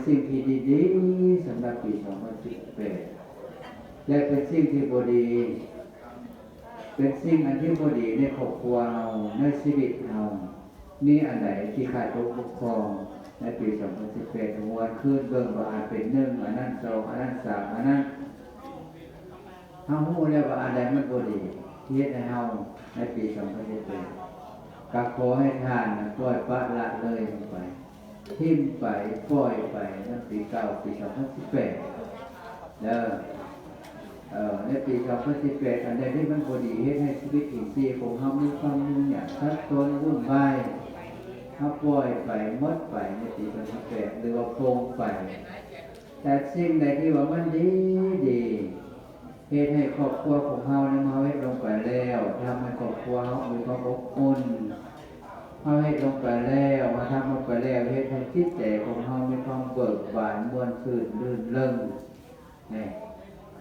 ສິ່ງທີ່ດີໆ ສຳລັບປີສອງພັນສິບແປດ ແລະ ເປັນສິ່ງທີ່ບໍ່ດີ ເປັນສິ່ງອັນທີ່ບໍ່ດີໃນຄອບຄົວເຮົາ ໃນຊີວິດເຮົາ ມີອັນໃດທີ່ຂາດຕົກບົກຜ່ອງໃນປີສອງພັນສິບແປດ ຫວນຄືນເບິ່ງວ່າອັນເປັນໜຶ່ງ ອັນນັ້ນສອງ ອັນນັ້ນສາມ ອັນນັ້ນ ເຮົາຮູ້ແລ້ວວ່າອັນໃດມັນບໍ່ດີ ທີ່ເຮັດໃຫ້ເຮົາໃນປີສອງພັນສິບແປດ ກໍຂໍໃຫ້ທ່ານປ່ອຍປະລະເລີຍມັນໄປ ຖິ້ມໄປ ປ່ອຍໄປນຳປີເກົ່າ ປີສອງພັນສິບແປດເດີ. ເອີ ໃນປີສອງພັນສິບແປດ ອັນໃດທີ່ມັນບໍ່ດີ ເຮັດໃຫ້ຊີວິດອິນຊີຂອງເຮົາມີຄວາມຫຍຸ້ງຍາກ ສັບສົນ ວຸ່ນວາຍ ເຮົາປ່ອຍໄປ ໝົດໄປໃນປີສອງພັນສິບແປດ ຫຼືວ່າປົງໄປ. ແຕ່ສິ່ງໃດທີ່ວ່າມັນດີໆ ເຮັດໃຫ້ຄອບຄົວຂອງເຮົານີ້ ເຮົາເຮັດລົງໄປແລ້ວ ທຳໃຫ້ຄອບຄົວເຮົາມີຄວາມອົບອຸ່ນ ເຮົາເຮັດລົງໄປແລ້ວ ເຮົາທຳລົງໄປແລ້ວ ເຮັດໃຫ້ຈິດໃຈຂອງເຮົາມີຄວາມເບີກບານ ມ່ວນຊື່ນ ລື່ນເລິງ ນີ້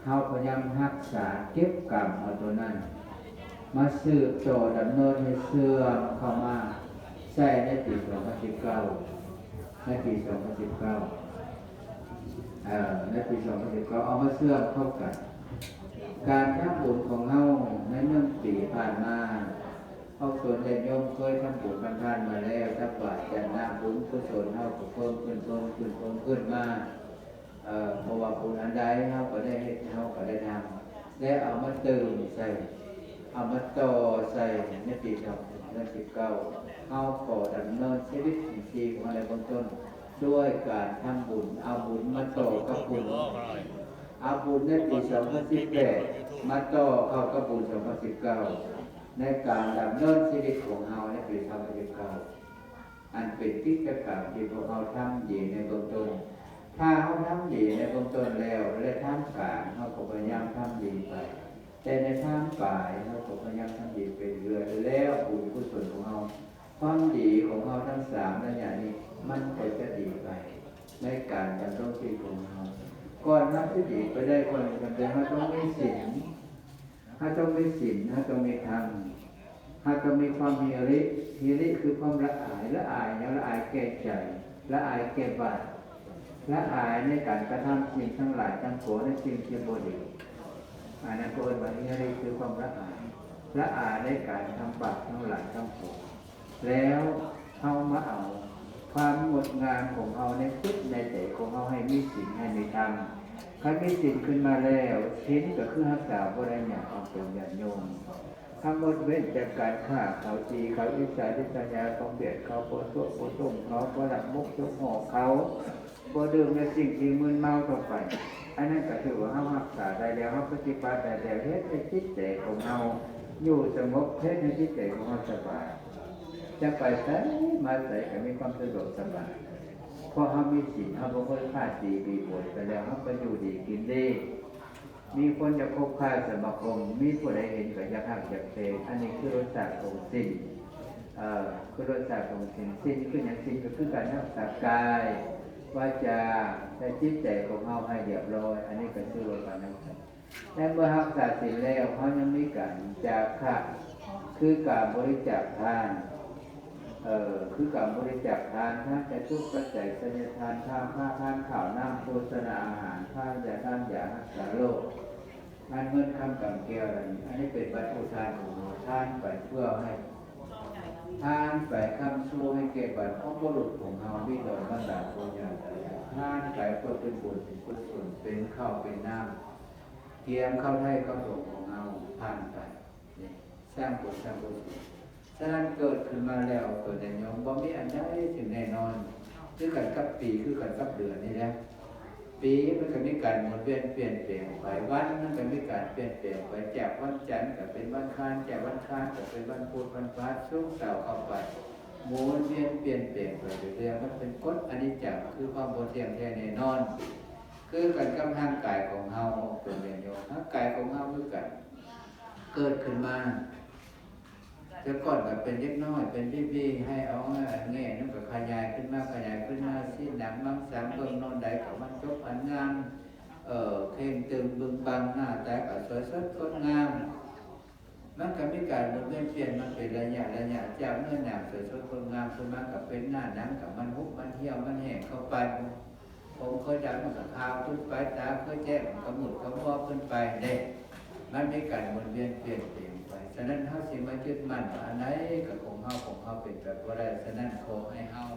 ເຮົາພະຍາຍາມຮັກສາເກັບກຳເອົາໂຕນັ້ນ ມາສືບຕໍ່ດຳເນີນໃຫ້ເຊື່ອມເຂົ້າມາໃສ່ໃນປີສອງພັນສິບເກົ້າ ໃນປີສອງພັນສິບເກົ້າ ເອີ ໃນປີສອງພັນສິບເກົ້າ ເອົາມາເຊື່ອມເຂົ້າກັນ. ການທຳບຸນຂອງເຮົາໃນໜຶ່ງປີຜ່ານມາ ພວກສົງເນຍໂຍມເຄີຍທຳບຸນທຳທານມາແລ້ວ ຕັກບາດຈັດໜ້າບຸນກຸສົນເຮົາກໍເພີ່ມຂຶ້ນ ເພີ່ມຂຶ້ນ ເພີ່ມຂຶ້ນມາ. ເອີ ເພາະວ່າບຸນອັນໃດເຮົາກໍໄດ້ເຮັດ ເຮົາກໍໄດ້ທຳ ແລະ ເອົາມາເຕີມໃສ່ ເອົາມາຕໍ່ໃສ່ໃນປີສອງພັນສິບເກົ້າ ເຮົາກໍດຳເນີນຊີວິດອິນຊີຂອງເຮົາໃນເບື້ອງຕົ້ນ ດ້ວຍການທຳບຸນ ເອົາບຸນມາຕໍ່ກັບບຸນ ເອົາບຸນໃນປີສອງພັນສິບແປດ ມາຕໍ່ເຂົ້າກັບບຸນສອງພັນສິບເກົ້າ ໃນການດຳເນີນຊີວິດຂອງເຮົາໃນປີສອງພັນສິບເກົ້າ ອັນເປັນກິດຈະກຳທີ່ພວກເຮົາທຳດີໃນເບື້ອງຕົ້ນ. ຖ້າເຮົາທຳດີໃນເບື້ອງຕົ້ນແລ້ວ ແລະ ທ່າມກາງເຮົາກໍພະຍາຍາມທຳດີໄປ, ແຕ່ໃນທ່າມປາຍເຮົາກໍພະຍາຍາມທຳດີໄປເລື້ອຍໆ ແລ້ວບຸນກຸສົນຂອງເຮົາ, ຄວາມດີຂອງເຮົາທັງສາມໄລຍະນີ້ ມັນກໍຈະດີໄປໃນການດຳລົງຊີວິດຂອງເຮົາ. ກ່ອນເຮົາຊິດີໄປໄດ້, ກ່ອນອື່ນໃດເຮົາຕ້ອງມີສິນ. ເຮົາຕ້ອງມີສິນ, ເຮົາຕ້ອງມີທຳ, ເຮົາຕ້ອງມີຄວາມຮີລິ. ຮີລິຄືຄວາມລະອາຍ. ລະອາຍຫຍັງ? ລະອາຍແກ່ໃຈ, ລະອາຍແກ່ບາບ, ລະອາຍໃນການກະທຳສິ່ງທັງຫຼາຍທັງປວງ, ໃນສິ່ງທີ່ບໍ່ດີ. ອັນນັ້ນເຂົາເອີ້ນວ່າຮີລິ ຄືຄວາມລະອາຍ, ລະອາຍໃນການທຳບາບທັງຫຼາຍທັງປວງ. ແລ້ວເຮົາມາເອົາຄວາມງົດງາມຂອງເຮົາໃນຈິດໃນໃຈຂອງເຮົາໃຫ້ມີສິນໃຫ້ມີທຳ. ຄັນມີສິນຂຶ້ນມາແລ້ວ, ສິນກໍຄືຮັກສາບໍ່ໄດ້ຫຍັງຂອງຕົນ ຍາດໂຍມ. ທັງໝົດເວັ້ນຈາກການຂ້າເຂົາ, ຕີເຂົາ, ອິດສາລິດສະຫຍາ, ປອງບຽດເຂົາ, ບໍ່ຕົວະບໍ່ຕົງເຂົາ, ບໍ່ລັກມົກຈົກຫອກເຂົາ, ບໍ່ດື່ມໃນສິ່ງທີ່ມຶນເມົາຕໍ່ໄປ. ອັນນັ້ນກໍຖືວ່າເຮົາຮັກສາໄດ້ແລ້ວ, ເຮົາປະຕິບັດໄດ້ແລ້ວ, ເຮັດໃຫ້ຈິດໃຈຂອງເຮົາຢູ່ສະຫງົບ, ເຮັດໃຫ້ຈິດໃຈຂອງເຮົາສະບາຍ. ຈະໄປໃສມາໃສກໍມີຄວາມສະດວກສະບາຍ, ເພາະເຮົາມີສິນ, ເຮົາບໍ່ເຄີຍຂ້າຕີບີບວນກັນແລ້ວ, ເຮົາກໍຢູ່ດີກິນດີ. ມີຄົນຢາກຄົບຄ້າສະມາຄົມ, ມີຜູ້ໃດເຫັນກໍຢາກຮັກຢາກແພງ. ອັນນີ້ຄືລົດຊາດຂອງສິນ, ເອີ ຄືລົດຊາດຂອງສິນ. ສິນຄືຫຍັງ? ສິນກໍຄືການຮັກສາກາຍ, ວາຈາ ແລະ ຈິດໃຈຂອງເຮົາໃຫ້ລຽບຮ້ອຍ. ອັນນີ້ກໍຄືວ່າການຮັກສາ. ແລະ ເມື່ອຮັກສາສິນແລ້ວ, ເຮົາຍັງມີການຈາຄະ, ຄືການບໍລິຈາກທານ. ເອີ ຄືການບໍລິຈາກທານ, ທານຈະຕຸປັດໄຈ, ໄສຍະທານ, ທານຜ້າ, ທານຂ້າວນ້ຳໂພຊະນາອາຫານ, ທານຢາ, ທານຢາຮັກສາໂລກ, ທານເງິນຄຳກຳແກ້ວ. ອັນນີ້ເປັນວັດຖຸທານຂອງເຮົາ, ທານໄປເພື່ອໃຫ້, ທານໄປຄ້ຳຊູໃຫ້ແກ່ບັນພະບຸລຸດຂອງເຮົາ, ບິດາມານດາ, ປູ່ຍ່າຕາຍາຍ, ທານໄປເພື່ອເປັນບຸນເປັນກຸສົນ, ເປັນເຂົ້າເປັນນ້ຳ, ກຽມເຂົ້າໄຖເຂົ້າຖົງຂອງເຮົາ, ທານໄປ. ນີ້ ສ້າງບຸນສ້າງກຸສົນ. ສະນັ້ນເກີດຂຶ້ນມາແລ້ວຕົວໃຫຍ່ໂຍມ ບໍ່ມີອັນໃດທີ່ແນ່ນອນ, ຄືກັນກັບປີ ຄືກັນກັບເດືອນນີ້ແຫຼະ. ປີມັນກໍມີການໝູນວຽນປ່ຽນແປງໄປ, ວັນມັນກໍມີການປ່ຽນແປງໄປ, ຈາກວັນຈັນກໍເປັນວັນຄານ, ຈາກວັນຄານກໍເປັນວັນພຸດ, ວັນພະຫັດ, ສຸກ, ເສົາເຂົ້າໄປ, ໝູນວຽນປ່ຽນແປງໄປເລື້ອຍໆ. ມັນເປັນກົດອະນິດຈັງ ຄືຄວາມບໍ່ທ່ຽງແທ້ແນ່ນອນ. ຄືກັນກັບຮ່າງກາຍຂອງເຮົາຕົວໃຫຍ່ໂຍມ, ຮ່າງກາຍຂອງເຮົາຄືກັນ ເກີດຂຶ້ນມາ ແຕ່ກ່ອນກໍເປັນເດັກນ້ອຍ ເປັນບີບີ ໃຫ້ເອົາແງ່ນຳ ກໍຂະຫຍາຍຂຶ້ນມາ ຂະຫຍາຍຂຶ້ນມາ ຊີ້ນໜັງມັງສັງ ເບິ່ງໂນ່ນໃດກໍມັນຈົບອັນງາມ ເອີ ເຄັ່ງຕຶງບຶງບັງ ໜ້າຕາກໍສວຍສົດງົດງາມ. ມັນກໍມີການໝູນວຽນປ່ຽນມາເປັນໄລຍະໄລຍະ ຈາກເນື້ອໜັງສວຍສົດງົດງາມຂຶ້ນມາ ກໍເປັນໜ້າໜັງ ກໍມັນຫຸມັນຫ່ຽວ ມັນແຫ້ງເຂົ້າໄປ. ຜົມເຄີຍດຳມັນກໍຂາວຂຶ້ນໄປ, ຕາເຄີຍແຈ້ງມັນກໍມືດຂະມົວຂຶ້ນໄປເດ້. ມັນມີການໝູນວຽນປ່ຽນແປງໄປ. ສະນັ້ນເຮົາຊິມາຍຶດໝັ້ນວ່າອັນໃດກໍຂອງເຮົາ, ຂອງເຮົາເປັນໄປບໍ່ໄດ້. ສະນັ້ນຂໍໃຫ້ເຮົາ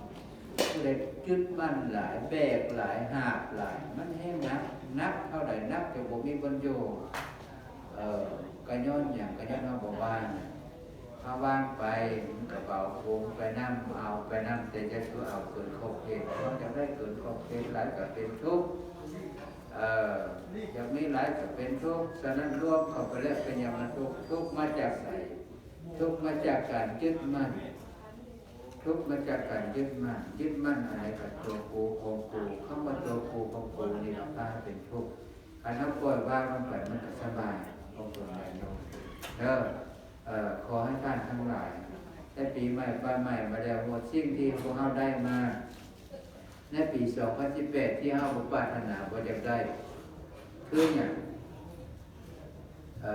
ຜູ້ໃດຍຶດໝັ້ນຫຼາຍ, ແບກຫຼາຍ, ຫາບຫຼາຍ, ມັນແຮງໜັກ, ໜັກເທົ່າໃດໜັກຈົນບໍ່ມີບ່ອນຢູ່. ເອີ ກໍຍ້ອນຫຍັງ? ກໍຍ້ອນເຮົາບໍ່ວາງ. ເຮົາວາງໄປ ມັນກໍເບົາໂຄງໄປນຳ, ເອົາໄປນຳ, ແຕ່ຢ່າສູ່ເອົາເກີນຂອບເຂດ. ເຮົາຢາກໄດ້ເກີນຂອບເຂດຫຼາຍກໍເປັນທຸກ, ເອີ ຢາກມີຫຼາຍກໍເປັນທຸກ. ສະນັ້ນລວມເຂົ້າໄປແລ້ວເປັນຫຍັງມັນທຸກ? ທຸກມາຈາກໃສ? ທຸກມາຈາກການຍຶດໝັ້ນ, ທຸກມາຈາກການຍຶດໝັ້ນ. ຍຶດໝັ້ນອັນໃດ? ກໍຕົວກູຂອງກູ. ຄຳວ່າຕົວກູຂອງກູນີ້ລະພາໃຫ້ເປັນທຸກ. ຄັນເຮົາປ່ອຍວາງມັນໄປ ມັນກໍສະບາຍຂອງຕົນເອງເນາະ. ເດີ ເອີ ຂໍໃຫ້ທ່ານທັງຫຼາຍ ໃນປີໃໝ່ ປາຍໃໝ່ມາແລ້ວ ວ່າສິ່ງທີ່ພວກເຮົາໄດ້ມາໃນປີສອງພັນສິບແປດ ທີ່ເຮົາບໍ່ປາດຖະໜາ ບໍ່ຢາກໄດ້ ຄືຫຍັງ? ເອີ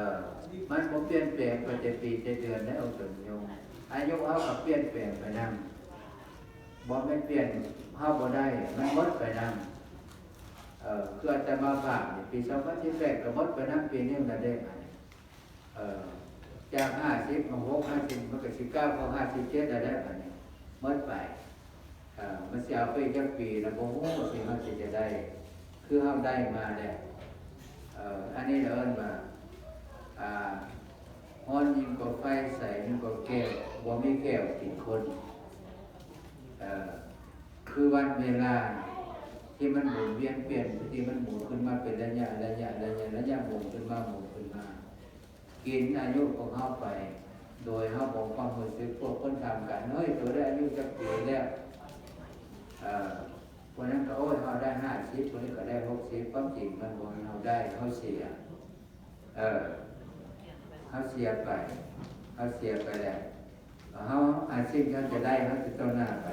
ມັນບໍ່ປ່ຽນແປງໄປແຕ່ປີແຕ່ເດືອນໃດ ອອກຕົນໂຍມ. ອາຍຸເຮົາກໍປ່ຽນແປງໄປນຳ, ບໍ່ແມ່ນປ່ຽນ ເຮົາບໍ່ໄດ້ ມັນໝົດໄປນຳ. ເອີ ຄືອາດຕະມາພາບນີ້ ປີສອງພັນສິບແປດກໍໝົດໄປນຳປີໜຶ່ງແລ້ວເດ້. ເອີ ຈາກຫ້າສິບມາຫົກ ຫ້າສິບ ມັນກໍຊິກ້າວເຂົ້າຫ້າສິບເຈັດແລ້ວເດ້ ບັດນີ້ໝົດໄປ. ເອີ ມັນຊິເອົາໄປອີກຈັກປີລະບໍ່ຮູ້ ຊິເຮົາຊິຈະໄດ້ຄືເຮົາໄດ້ມາແລ້ວ. ເອີ ອັນນີ້ລະເອີ້ນວ່າ ອ່າ ຮ້ອນຍິ່ງກວ່າໄຟ, ໃສຍິ່ງກວ່າແກ້ວ, ບໍ່ມີແກ້ວກິນຄົນ. ເອີ ຄືວັນເວລາທີ່ມັນໝູນວຽນປ່ຽນ, ທີ່ມັນໝູນຂຶ້ນມາເປັນໄລຍະ, ໄລຍະ, ໄລຍະ, ໄລຍະ, ໝູນຂຶ້ນມາ, ໝູນຂຶ້ນມາ, ກິນອາຍຸຂອງເຮົາໄປ ໂດຍເຮົາບໍ່ມີຄວາມຮູ້ສຶກ. ພວກຄົນຖາມກັນ, ເຮີ້ຍ ໂຕໄດ້ອາຍຸຈັກປີແລ້ວ? ເອີ ພວກນັ້ນກໍ, ໂອ້ຍ ເຮົາໄດ້ຫ້າສິບ, ພວກນີ້ກໍໄດ້ຫົກສິບ. ຄວາມຈິງມັນບໍ່ແມ່ນເຮົາໄດ້, ເຮົາເສຍ. ເອີ ເຮົາເສຍໄປ, ເຮົາເສຍໄປແລ້ວ. ເຮົາ ອາ ສິ່ງທີ່ເຮົາຈະໄດ້ ເຮົາຈະຕໍ່ໜ້າໄປ,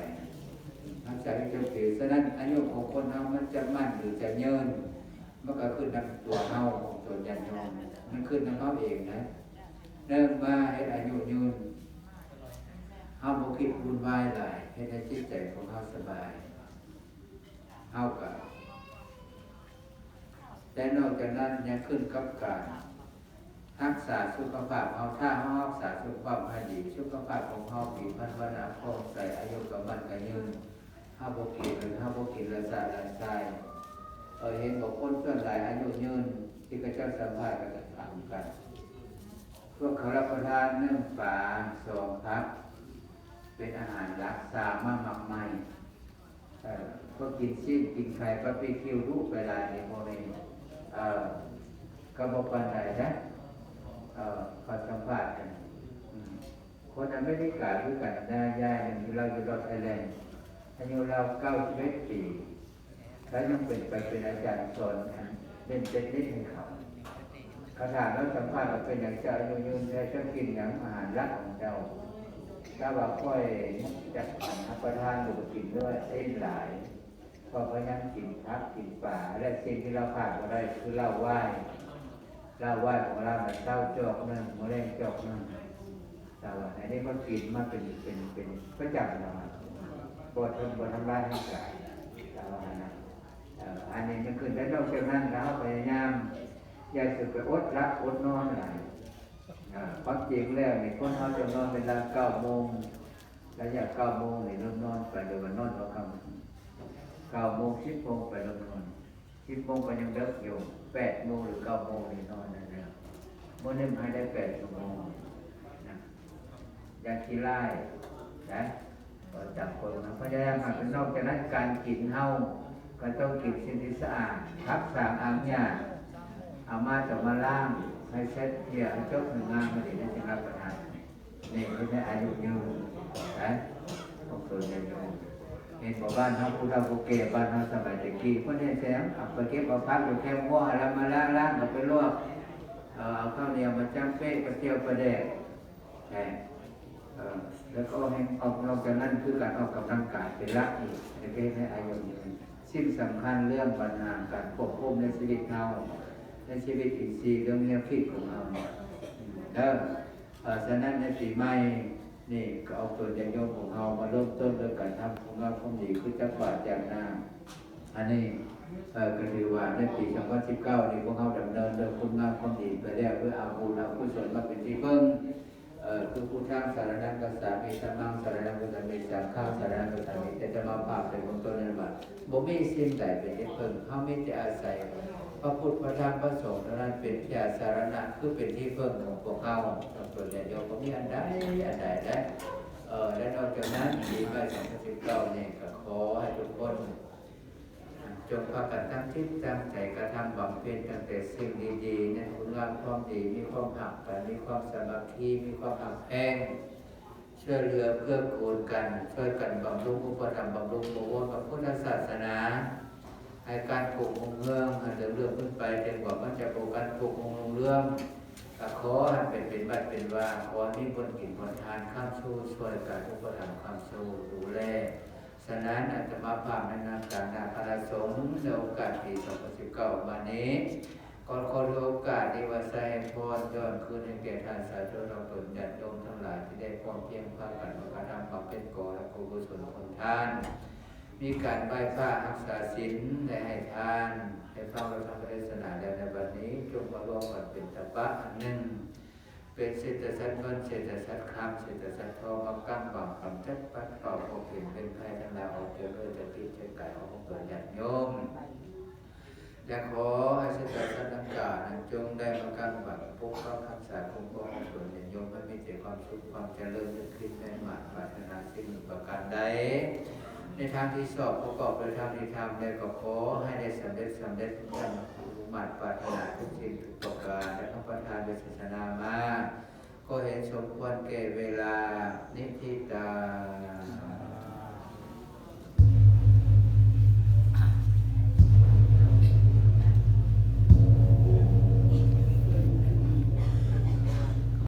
ເຮົາຈະໄດ້ຈົບເສຍ. ສະນັ້ນ ອາຍຸຂອງຄົນເຮົາມັນຈະໝັ້ນ ຫຼື ຈະຍືນ ມັນກໍຂຶ້ນນຳຕົວເຮົາ ຂອງຕົນຍາດໂຍມ, ມັນຂຶ້ນນຳເຮົາເອງນະ. ໜຶ່ງມາເຮັດອາຍຸຍືນ, ເຮົາບໍ່ຄິດວຸ່ນວາຍຫຼາຍ, ເຮັດໃຫ້ຈິດໃຈຂອງເຮົາສະບາຍ. ເຮົາກໍ ແຕ່ນອກຈາກນັ້ນຍັງຂຶ້ນກັບການຮັກສາສຸຂະພາບເຮົາ. ຖ້າເຮົາຮັກສາສຸຂະພາບໃຫ້ດີ, ສຸຂະພາບຂອງເຮົາຜິວພັນວັນນະຜ່ອງໃສ, ອາຍຸກະໝັ້ນກະຍືນ, ເຮົາບໍ່ກິນ, ເຮົາບໍ່ກິນລະຊະລະຊາຍ. ເອີ ເຫັນບໍ່, ຄົນສ່ວນຫຼາຍອາຍຸຍືນ ທີ່ເຂົາເຈົ້າສຳພາດກໍຈະຖາມກັນ, ພວກເຂົາຮັບປະທານໜຶ່ງປາ, ສອງຜັກ ເປັນອາຫານຫຼັກ, ສາມມາໝາກໄມ້. ເອີ ພວກກິນຊີ້ນກິນໄຂ່ ບາບີຄິວ ດຸໄປຫຼາຍນີ້ ບໍ່ແມ່ນ ເອີ ກໍບໍ່ປານໃດນະ. ເອີ ເຂົາສຳພາດກັນ, ອືມ ຄົນອາເມລິກາຄືກັນນະ, ຍາຍໜຶ່ງ ລາວຢູ່ລອດໄອແລນ, ອາຍຸລາວເກົ້າສິບເອັດປີ, ລາວຍັງເປັນ ໄປເປັນອາຈານສອນ ອັນ ເລ່ນເຕັນນິສໃຫ້ເຂົາ. ເຂົາຖາມລາວສຳພາດວ່າ ເປັນຫຍັງເຈົ້າອາຍຸຍືນແທ້, ເຈົ້າກິນຫຍັງອາຫານຫຼັກຂອງເຈົ້າ? ລາວວ່າ ຂ້ອຍຈັກ ອັນ ຮັບປະທານ ຫຼື ກິນເນື້ອຊີ້ນຫຼາຍ, ຂ້ອຍພະຍາຍາມກິນຜັກກິນປາ ແລະ ສິ່ງທີ່ລາວຂາດບໍ່ໄດ້ຄືເຫຼົ້າວາຍ. ເຫຼົ້າວາຍຂອງລາວນະ ເຊົ້າຈອກໜຶ່ງ, ມື້ແລງຈອກໜຶ່ງ. ລາວວ່າ ອັນນີ້ມາກິນມາເປັນ ເປັນ ເປັນປະຈຳ ລາວວ່າ ບໍ່ທຳ ບໍ່ທຳລາຍຮ່າງກາຍ ລາວວ່ານະ. ເອີ ອັນນີ້ມັນຂຶ້ນໄປ. ນອກຈາກນັ້ນລະ ເຮົາພະຍາຍາມຢ່າຊິໄປອົດຫຼັບອົດນອນຫຼາຍ. ເອີ ຄວາມຈິງແລ້ວນີ້ ຄົນເຮົາຈະນອນເວລາເກົ້າໂມງ, ໄລຍະເກົ້າໂມງນີ້ເລີ່ມນອນໄປ ຫຼືວ່ານອນຫົວຄ່ຳ, ເກົ້າໂມງ ສິບໂມງໄປເລີ່ມນອນ, ສິບໂມງກໍຍັງເດິກຢູ່, ແປດໂມງ ຫຼື ເກົ້າໂມງນີ້ນອນໄດ້ແລ້ວ. ມື້ໜຶ່ງໃຫ້ໄດ້ແປດຊົ່ວໂມງນະ, ຢ່າຂີ້ລ້າຍນະ. ເອີ ຈຳຄົນນະ ພະຍາຍາມໃຫ້ເປັນ. ນອກຈາກນັ້ນ ການກິນເຮົາກໍຕ້ອງກິນສິ່ງທີ່ສະອາດ, ຜັກສາມອາມຫຍ້າ ເອົາມາຕ້ອງມາລ້າງໃຫ້ເສັດເພຍ ໃຫ້ຈົບ ໃຫ້ງາມ ມາດີ ຈັ່ງຮັບປະທານ. ນີ້ເຮັດໃຫ້ອາຍຸຍືນນະ ຂອງຕົນຍາດໂຍມ. ເຫັນບໍ່ ບ້ານເຮົາຜູ້ເຖົ້າຜູ້ແກ່ ບ້ານເຮົາສະໄໝແຕ່ກີ້ ເພິ່ນເຮັດແຊງ ເອົາໄປເກັບເອົາຜັກຢູ່ແຄມຮົ້ວ ແລ້ວມາລ້າງໆ ເອົາໄປລວກ ເອົາເຂົ້າໜຽວມາຈ້ຳເປະ ປາຈຽວປາແດກ ແມ່ນ ເອີ ແລ້ວກໍອອກແຮງອອກ. ນອກຈາກນັ້ນຄືການອອກກຳລັງກາຍເປັນຫຼັກອີກ ແລ້ວກໍເຮັດໃຫ້ອາຍຸຍືນ. ສິ່ງສຳຄັນເລື່ອງບັນຫາການຄວບຄຸມໃນຊີວິດເຮົາ ໃນຊີວິດອິນຊີ ເລື່ອງແນວຄິດຂອງເຮົາເດີ. ເອີ ສະນັ້ນໃນປີໃໝ່ນີ້ ກໍເອົາຕົວຍາດໂຍມຂອງເຮົາມາເລີ່ມຕົ້ນດ້ວຍການທຳຄຸນງາມຄວາມດີ ຄືຕັກບາດຢາດນ້ຳ ອັນນີ້ ເອີ ກໍຖືວ່າໃນປີສອງພັນສິບເກົ້ານີ້ ພວກເຮົາດຳເນີນເລື່ອງຄຸນງາມຄວາມດີໄປແລ້ວ ດ້ວຍເອົາບຸນເອົາກຸສົນມາເປັນທີ່ເພິ່ງ ເອີ ຄື Buddhaṃ saraṇaṃ gacchāmi, dhammaṃ saraṇaṃ gacchāmi, saṅghaṃ saraṇaṃ gacchāmi. ແຕ່ອາດຕະມາພາບໄດ້ເບິ່ງຕົ້ນນັ້ນວ່າ ບໍ່ມີສິ່ງໃດເປັນທີ່ເພິ່ງ, ເຮົາມີແຕ່ອາໄສພະພຸດ ພະທຳ ພະສົງເທົ່ານັ້ນເປັນແຕ່ສາລະນະ ຄືເປັນທີ່ເພິ່ງຂອງພວກເຮົາ ສຳລັບຍາດໂຍມ ບໍ່ມີອັນໃດອັນໃດໄດ້. ເອີ ແລະນອກຈາກນັ້ນ ປີໃໝ່ສອງພັນສິບເກົ້ານີ້ ກໍຂໍໃຫ້ທຸກຄົນ ຈົ່ງພາກັນຕັ້ງຈິດຕັ້ງໃຈກະທຳບຳເພັນຕັ້ງແຕ່ສິ່ງດີໆ ໃນຄຸນງາມຄວາມດີ, ມີຄວາມຮັກກັນ, ມີຄວາມສາມັກຄີ, ມີຄວາມຮັກແພງ, ຊ່ວຍເຫຼືອເກື້ອກູນກັນ, ຊ່ວຍກັນບຳລຸງອຸປະຖຳບຳລຸງບໍວອນພະພຸດທະສາສະໜາ ໃຫ້ການໂພງຮຸ່ງເຮືອງ ໃຫ້ເລື່ອງເລື່ອງຂຶ້ນໄປ, ເຖິງວ່າມັນຈະບໍ່ການໂພງຮຸ່ງຮຸ່ງເຮືອງ ກໍຂໍໃຫ້ເປັນ ເປັນວັດເປັນວາ, ຂໍໃຫ້ມີບຸນກິນບຸນທານຄ້ຳຊູ່ ຊ່ວຍກັນອຸປະຖຳຄ້ຳຊູ່ດູແລ. ສະນັ້ນ ອາດຕະມາພາບໃນນາມຖານະຄະນະສົງ ໃນໂອກາດປີສອງພັນສິບເກົ້າມານີ້ ກໍຂໍຖືໂອກາດນີ້ວ່າໃສ່ພອນຍ້ອນຄືນໃຫ້ແກ່ທ່ານສາທຸຊາວຕົນຍາດໂຍມທັງຫຼາຍ ທີ່ໄດ້ພ້ອມພຽງພາກັນມາກະທຳບຳເພັນກໍ ແລະ ກຸສົນຜົນທານ ມີການໄຫວ້ພະ ຮັກສາສິນ ແລະ ໃຫ້ທານ ໄດ້ຟັງພະທຳເທດສະໜາແລ້ວໃນບັດນີ້ ຈົ່ງມາລວມກັນເປັນຕະປະອັນໜຶ່ງ ເປັນເສດຖະສັດເງິນ ເສດຖະສັດຄຳ ເສດຖະສັດທອງ ມາກຳບັງກຳຈັດປັດເປົ່າພວກເຫັນເປັນໄພທັງຫຼາຍອອກຈາກເລືອດຈາກຕີນຈາກກາຍຂອງພວກຕົວຍາດໂຍມ ແລະ ຂໍໃຫ້ເສດຖະສັດດັ່ງກ່າວນັ້ນ ຈົ່ງໄດ້ມາກຳບັງປົກປັກຮັກສາຄຸ້ມຄອງພວກຕົວຍາດໂຍມ ໃຫ້ມີແຕ່ຄວາມສຸກຄວາມຈະເລີນ ຢູ່ຂຶ້ນໃນໝາດປາດຖະໜາສິ່ງໜຶ່ງປະການໃດ ໃນທາງທີ່ຊອບປະກອບໂດຍທາງທີ່ທຳ ແລະ ກໍຂໍໃຫ້ໄດ້ສຳເລັດ ສຳເລັດດັ່ງມຸ່ງມາດປາດຖະໜາທຸກສິ່ງທຸກປະການ ແລະ ເຮົາປະທານດ້ວຍເສດຖະສະໜາມາ ກໍເຫັນສົມຄວນແກ່ເວລາ ນິທິຕັງ